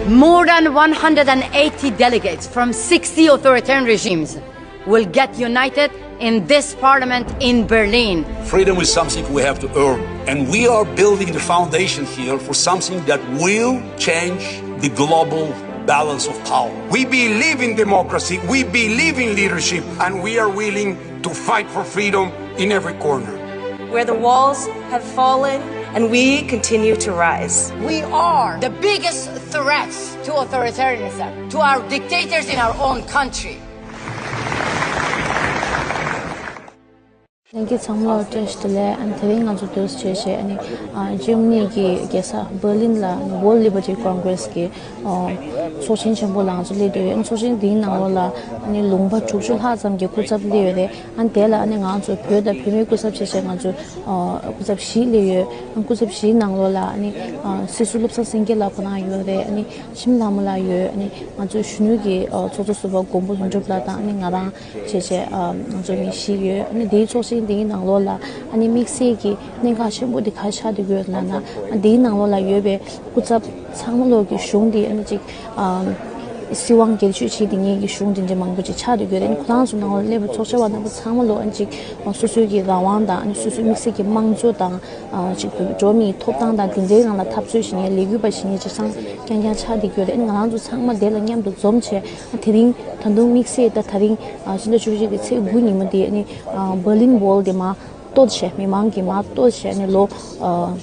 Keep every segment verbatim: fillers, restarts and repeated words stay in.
More than one hundred eighty delegates from sixty authoritarian regimes will get united in this parliament in Berlin. Freedom is something we have to earn, and we are building the foundation here for something that will change the global balance of power. We believe in democracy, we believe in leadership, and we are willing to fight for freedom in every corner. Where the walls have fallen and we continue to rise. We are the biggest threats to authoritarianism, to our dictators in our own country. ལྷན་རྒྱས་ཚང་མ་ལ་བཀྲ་ཤིས་བདེ་ལེགས། ཨ་ནི་དེ་རིང་ང་ཚོ་དུས་ཚོད་བྱས་བྱས་ཨ་ནི་ཨ་ཇར་མ་ནི་གི་རྒྱལ་ས་བྷར་ལིན་ལ་ཨ་ནི་World Liberty Congress གི་ཨ་ཚོགས་ཆེན་ཆེན་པོ་ལ་ང་ཚོ་སླེབས་བསྡད་ཡོད། ཨ་ནི་ཚོགས་ཆེན་འདིའི་ནང་ལོགས་ལ་ཨ་ནི་ལུང་པ་དྲུག་ཅུ་ལྷག་ཙམ་གྱི་སྐུ་ཚབ་སླེབས་ཡོད་རེད། ཨ་ནི་དེ་ལ་ཨ་ནི་ང་ཚོ་བོད་དང་བོད་མིའི་སྐུ་ཚབ་བྱས་བྱས་ང་ཚོ་ཨ་སྐུ་ཚབ་བཞི་སླེབས་ཡོད། ཨ་ནི་སྐུ་ཚབ་བཞིའི་ནང་ལོགས་ལ་ཨ་ནི་ཨ་སྲིད་ཟུར་བློ་བཟང་སེང་གེ་ལགས་ཁོ་རང་ཡོད་རེད། ཨ་ནི་ཤིམ་ལྷ་མོ་ལགས་ཡོད། ཨ་ནི་ང་ཚོའི་གཞོན་ནུ་གི་ཨ་ཚོགས་གཙོ་ཟུར་པ་མགོན་པོ་ལྷུན་གྲུབ་ལགས་དང་ཨ་ནི་ང་རང་བྱས་བྱས་ཨ་ང་ཚོ་མི་བཞི་ཡོད། ཨ་ནི་འདིའི་ཚོགས་ཆེན་འདིའི་ནང་ལོགས་ལ་ཨ་ནི་དམིགས་བསལ་གྱི་གནད་འགག་ཆེན་པོ་འདི་ག་རེ་ཆགས་བསྡད་ཡོད་ལབ་ན། ཨ་འདིའི་ནང་ལོགས་ལ་ཡོད་པའི་སྐུ་ཚབ་ཚང་མ་ལོག་གི་གཞུང་འདི་ཨ་ནི་ཅིག་ཨ་སྲིད་དབང་སྒེར་གཅོད་བྱེད་བསྡད་མཁན་གྱི་གཞུང་འདི་འདྲ་མང་པོ་ཅིག་ཆགས་བསྡད་ཡོད་རེད། ཨ་ནི་ཁོ་རང་ཚོ་ནང་ལ་སླེབས་པའི་ཚོགས་བཅར་བ་རྣམ་པ་ཚང་མ་ལོག་ཨ་ནི་ཅིག་སོ་སོའི་གི་རང་དབང་དང་ཨ་ནི་སོ་སོའི་དམིགས་བསལ་གྱི་དམངས་གཙོ་དང་ཨ་ཅིག་འགྲོ་བ་མིའི་ཐོབ་ཐང་དང་དེ་འདྲའི་སྒང་ལ་འཐབ་རྩོད་བྱེད་མཁན་ལས་འགུལ་པ་བྱེད་མཁན་ཅིག་ཚང་རྐྱང་རྐྱང་ཆགས་བསྡད་ཡོད་རེད། ཨ་ནི་ང་རང་ཚོ་ཚང་མ་དེ་ལ་མཉམ་དུ་འཛོམས་བྱས་ཨ་དེ་རིང་ད་དུང་དམིགས་བསལ་ད་ད་རིང་ཨ་ཕྱི་ཟླ་བཅུ་གཅིག་གི་ཚེས་དགུ་ཉིན་མོ་དེ་ཨ་ནི་ཨ་Berlin Wall དེ་མར་གཏོར་བྱས། མི་མང་གིས་མར་གཏོར་བྱས་ནས་ལོ་ཨ་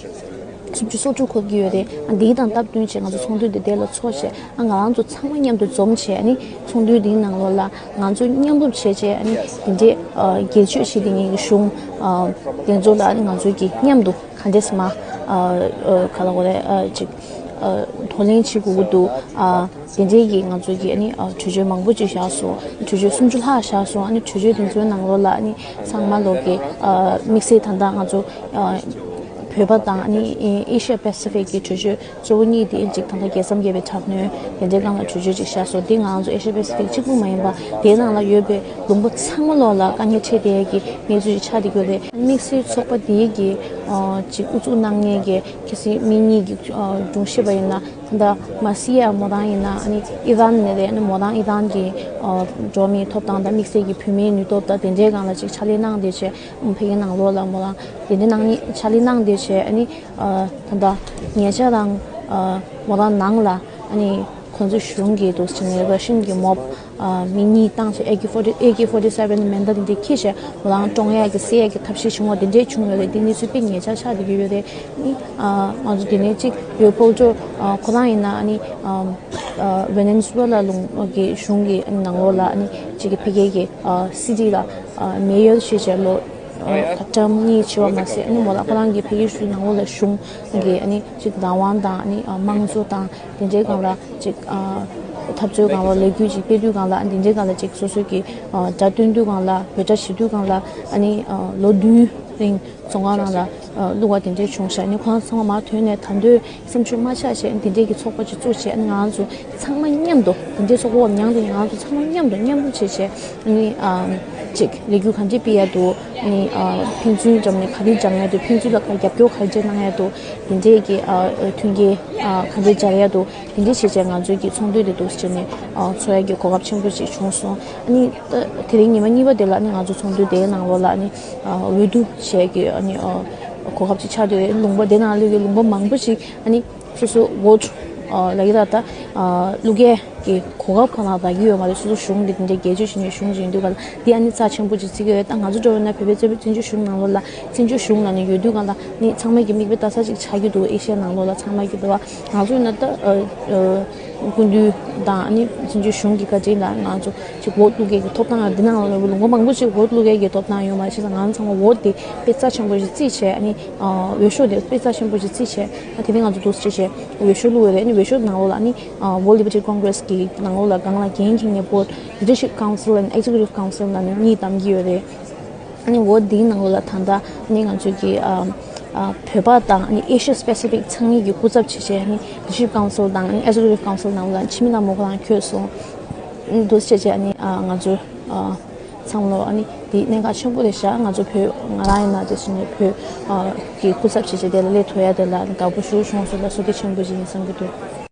སུམ་ཅུ་སོ་དྲུག་འཁོར་གྱི་ཡོད་རེད། ཨ་འདི་དང་སྟབས་བསྟུན་བྱས་ང་ཚོ་ཚོགས་འདུ་འདི་དེ་ལ་ཚོགས་བྱས། ཨ་ང་རང་ཚོ་ཚང་མ་མཉམ་དུ་འཛོམས་བྱས་ཨ་ནི་ཚོགས་འདུ་འདིའི་ནང་ལོགས་ལ་ང་ཚོ་མཉམ་རུབ་བྱས་བྱས་ཨ་ནི་དེ་འདྲའི་ཨ་སྒེར་གཅོད་བྱེད་བསྡད་མཁན་གྱི་གཞུང་ཨ་དེ་ཚོ་ལ་ཨ་ནི་ང་ཚོ་གིས་མཉམ་དུ་ག་འདྲས་མ་ཨ་ཨ་ག་ལ་གོ་རེ་ཨ་ཅིག་ཨ་གདོང་ལེན་བྱེད་དགོས་ཀྱི་འདུག་ཨ་དེ་འདྲའི་གི་ང་ཚོ་གི་ཨ་ནི་ཨ་གྲོས་ཆོད་མང་པོ་ཅིག་བཞག་སོང་། གྲོས་ཆོད་སུམ་ཅུ་ལྷག་བཞག་སོང་། ཨ་ནི་གྲོས་ཆོད་དེ་ཚོའི་ནང་ལོགས་ལ་ཨ་ནི་ཚང་མ་ལོག་གི་ཨ་དམིགས་བསལ་ད་ལྟ་ང་ཚོ་ཨ་བོད་པ་དང་ཨ་ནི་ཨེ་ཤི་ཡ་པེ་སི་ཕིག་གི་གྲོས་ཆོད་གཙོ་བོ་གཉིས་དེ་ཨ་ཅིག་ད་ལྟ་རྒྱལ་མཚམས་བརྒལ་བའི་དྲག་གནོན་དེ་འདྲའི་སྒང་ལ་གྲོས་ཆོད་ཅིག་བཞག་སོང་། དེ་ང་ཚོ་ཨེ་ཤི་ཡ་པེ་སི་ཕིག་གཅིག་པུ་མ་ཡིན་པ་དེའི་ནང་ལ་ཡོད་པའི་ལུང་པ་ཚང་མ་ལོག་ལ་དཀའ་ངལ་འཕྲད་བསྡད་ཡས་ཀྱི་གནས་ཚུལ་ཅིག་ཆགས་བསྡད་ཡོད་རེད། དམིགས་བསལ་ཚོགས་པ་འདིའི་གི་ཨ་ཅིག་ཨུ་ཚུགས་གནང་མཁན་གྱི་གལ་སྲིད་མི་གཉིས་ཀྱི་ཨ་སྒྲུང་བཤད་པ་ཡིན་ན། ད་ལྟ་མ་སི་ཡ་མོ་རང་ཡིན་ན་ཨ་ནི་ཨི་རན་ནས་རེད། ཨ་ནི་མོ་རང་ཨི་རན་གྱི་ཨ་འགྲོ་བ་མིའི་ཐོབ་ཐང་དང་དམིགས་བསལ་གྱི་བུད་མེད་ནུས་སྟོབས་དང་དེ་འདྲའི་སྒང་ལ་ཅིག་ཕྱག་ལས་གནང་བསྡད་བྱས། ཨ་ཕ་གིའི་ནང་ལོགས་ལ་མོ་རང་དེ་འདྲའི་གནང་མཁན་ཕྱག་ལས་གནང་བསྡད་བྱས། ཨ་ནི་ཨ་ད་ལྟ་ཉེ་ཆར་རང་ཨ་མོ་རང་ནང་ལ་ཨ་ནི་ཁོང་ཚོའི་གཞུང་གིས་འདུག་ཟེར་ནས་ར་ཤན་གྱི་མོབ་ཨ་མི་གཉིས་བཏང་བྱས། ཨེ་ཀེ་ཕོར་ཊི་ཨེ་ཀེ་ཕོར་ཊི་སེ་ཝེན་མེ་མདའ་དེ་འདྲ་འཁྱེར་བྱས་མོ་རང་བཀྲོངས་ཡག་གི་བསད་ཡག་གི་ཐབས་ཤེས་བྱུང་བ་དེ་འདྲའི་བྱུང་ཡོད་རེད། དེ་གནས་ཚུལ་དཔེ་ཉེ་ཆར་ཆགས་བསྡད་ཀྱི་ཡོད་རེད། ཨ་ང་ཚོ་དེ་ནས་གཅིག་ཡོད་ཕོལ་ཅོ་ཨ་ཁོ་རང་ཡིན་ན་ཨ་ནི་ཨ་ཨ་ཝེ་ནེ་ཛུ་ཝེ་ལ་ལུང་གི་གཞུང་གི་ནང་ལོགས་ལ་ཨ་ནི་གཅིག་གི་ཕ་གི་གི་ཨ་སི་ཊི་ལ་ཨ་མེ་ཡོར་བྱས་བྱས་ལོ་ཨ་ཊརམ་གཉིས་བྱས་པ་མ་ཟད། ཨ་ནི་མོ་ལ་ཁོ་རང་གི་ཕ་གིའི་གཞུང་ནང་ལོགས་ལ་གཞུང་གི་ཨ་ནི་གཅིག་བདག་དབང་དང་ཨ་ནི་ཨ་དམངས་གཙོ་དང་དེ་འདྲའི་སྒང་ལ་གཅིག་ཨ་འཐབ་རྩོད་སྒང་ལ་ལས་འགུལ་ཅིག་སྤེལ་དུས་སྒང་ལ་ཨ་ནི་དེ་འདྲའི་སྒང་ལ་གཅིག་སོ་སོའི་གི་ཨ་དགྲ་བཏོན་དུས་སྒང་ལ་འབོད་སྒྲ་བྱེད་དུས་སྒང་ལ་ཨ་ནི་ཨ་ལོ་བདུན་རིང་རྫོང་ཁག་ནང་ལ་ཨ་བླུགས་པ་དེ་འདྲའི་བྱུང་ཤག་ཨ་ནི་ཁོ་རང་ཚང་མ་མར་ཐོན་ནས་ད་དུང་སེམས་ཤུགས་མ་ཆག་བྱས་ཨ་ནི་དེ་འདྲའི་གི་ཚོགས་པ་ཅིག་བཙུགས་བྱས། ཨ་ནི་ང་རང་ཚོ་ཚང་མ་མཉམ་དུ་དེ་འདྲའི་ཚོགས་པ་མང་དེ་ང་རང་ཚོ་ཚང་མ་མཉམ་དུ་མཉམ་རུབ་བྱས་བྱས་ཨ་ནི་ཨ་ཅིག་ལས་འགུལ་ག་འདྲས་སྤེལ་ཡག་འདུག་ཨ་ནི་ཨ་ཕན་ཚུན་འགྲམ་ནས་ག་རེ་སྦྱང་ཡག་འདུག་ཕན་ཚུན་ལ་ག་རྒྱབ་སྐྱོར་ག་འདྲས་གནང་ཡག་འདུག་དེ་འདྲའི་གི་ཨ་མཐུན་རྐྱེན་ཨ་ག་འདྲས་སྦྱར་ཡག་འདུག་དེ་འདྲས་བྱས་བྱས་ང་ཚོའི་གི་ཚོགས་འདུ་དེ་འདུག་སེ་བྱས་ནས་ཨ་ཚོགས་ཡག་གི་གོ་སྐབས་ཆེན་པོ་ཞིག་བྱུང་སོང་། ཨ་ནི་ད་དེ་རིང་ཉི་མ་གཉིས་པ་དེ་ལ་ཨ་ནི་ང་ཚོ་ཚོགས་འདུ་དེའི་ནང་ལོགས་ལ་ཨ་ནི་ཨ་འོས་བསྡུ་བྱས་ཀྱི་ཨ་ནི་ཨ་གོ་སྐབས་ཅིག་ཆགས་བསྡད་ཡོད། ལུང་པ་དེ་ནང་ལོགས་ཀྱི་ལུང་པ་མང་པོ་ཞིག་ཨ་ནི་སོ་སོ་ཝོ་ཊི་ཨ་ལབ་ཀྱི་ད་ད་ཨ་བླུག་ཡས་ཀྱི་གོ་སྐབས་ཁོ་ན་རག་གི་ཡོད་མ་རེད། སོ་སོ་གཞུང་གི་དེ་འདྲའི་སྒེར་གཅོད་བྱེད་མཁན་གཞུང་ཅིག་ཡིན་དུས་ག་ལ་འདི་ཨ་ནི་རྩ་ཆེན་པོ་ཅིག་བརྩི་གི་ཡོད། ད་ང་ཚོ་འགྲོ་བ་ན་བོད་པའི་བཙན་པོའི་བཙན་བྱོལ་གཞུང་ནང་ལོགས་ལ་བཙན་བྱོལ་གཞུང་ནང་ནས་ཡོད་དུས་ག་ལ་ནི་ཚང་མ་གི་མིག་དཔེ་ལྟ་ས་ཅིག་ཆགས་ཀྱི་འདུག་ཨེ་ཤི་ཡ་ནང་ལོགས་ལ་ཚང་མ་གི་འདུག་བ། ང་ཚོ་ཡིན་ན་ད་ཨ་ཨ་སྐུ་མདུན་དང་ཨ་ནི་བཙན་བྱོལ་གཞུང་གི་བཀའ་དྲིན་ལ་ང་ཚོ་ཅིག་ཝོ་ཊི་བླུག་མཁན་གྱི་ཐོབ་ཐང་ཡང་འདི་ནང་ལ་ལུང་པ་མང་པོ་ཅིག་ཝོ་ཊི་བླུག་མཁན་གྱི་ཐོབ་ཐང་ཡོད་མ་རེད། བྱས་ཙང་ང་ཚོ་ཚང་མ་ཝོ་ཊི་དེ་དཔེ་རྩ་ཆེན་པོ་ཞིག་བརྩིས་བྱས་ཨ་ནི་ཨ་འོས་ཤོག་དེ་དཔེ་རྩ་ཆེན་པོ་ཞིག་བརྩིས་བྱས། ཨ་དེ་རིང་ང་ཚོ་འདུག་སེ་བྱས་འོས་ཤོག་བླུགས་ཡོད་རེད། ཨ་ནི་འོས་ཤོག་ནང་ལོགས་ལ་ཨ་ནི་ཨ་World Liberty Congress གི་ནང་ལོགས་ལ་སྒང་ལ་འགན་འཁྱེར་མཁན་བོ་ཊི་Leadership Council and Executive Council ནང་ནས་གཉིས་བདམས་ཀྱི་ཡོད་རེད། ཨ་ནི་ཝོ་ཊི་འདིའི་ནང་ལོགས་ལ་ད་ལྟ་ཨ་ནི་ང་ཚོའི་གི་ཨ་ཨ་བོད་པ་དང་ཨ་ནི་Asia Pacific ཚང་མའི་གི་སྐུ་ཚབ་བྱས་བྱས་ཨ་ནི་Leadership Council དང་ཨ་ནི་Executive Council ནང་ལ་འཆི་མེད་ལྷ་མོ་ཁོ་རང་འཁོད་སོང་། འདུག་སེ་བྱས་བྱས་ཨ་ནི་ཨ་ང་ཚོ་ཨ་ཚང་མ་ལོ་ཨ་ནི་འདི་གནད་འགག་ཆེན་པོ་རེད་ཤག་ང་ཚོ་བོད་ང་རང་ཡིན་ན་དེ་བཞིན་ནས་བོད་ཨ་གི་སྐུ་ཚབ་བྱས་བྱས་དེ་ལ་སླེབས་ཐུབ་ཡ་དེ་ལ་ཨ་ནི་དགའ་པོ་ཞེ་པོ་བྱུང་སོང་། ལ་བསོད་བདེ་ཆེན་པོ་ཞིག་ཡིན་བསམ་གྱི་འདུག